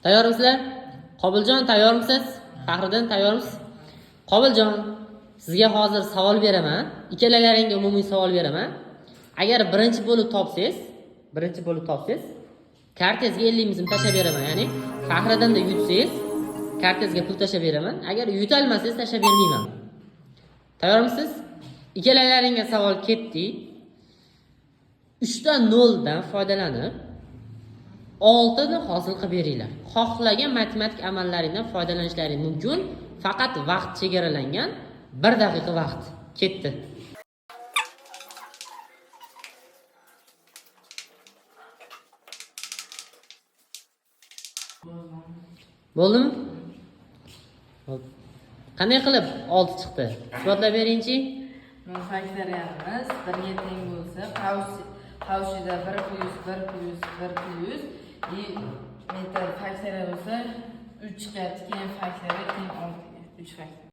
Tayyormisizlar? Qobiljon, tayyormisiz? Faxriddin, tayyormisiz? Qobiljon, sizga hozir savol beraman. Ikkalalaringga umumiy savol beraman. Agar birinchi bo'lib topsangiz, birinchi bo'lib topsangiz, kartangizga 50 ming so'm tashlab beraman. Ya'ni Faxriddinda yutsangiz, kartangizga pul tashlab beraman. Agar yutolmasangiz, tashlab bermayman. Tayyormisiz? Ikkalalaringga savol ketdi. 3 ta 0 dan foydalanib 6 ni hosil qilib beringlar. Xohlagan matematik amallaringdan foydalanishlaring mumkin, faqat vaqt chegaralangan. 1 daqiqa vaqt. Ketdi. Bo'ldimi? Xo'p. Qanday qilib 6 chiqdi? Isbotlab beringchi. Nol faktoriyalimiz birga teng bo'lsa, qavs qavsida 1 plyus 1 plyus 1 plyus и metal faktorial bo'lsa 3 chiqyapti, keyin faktorial teng 6 3 faktorial.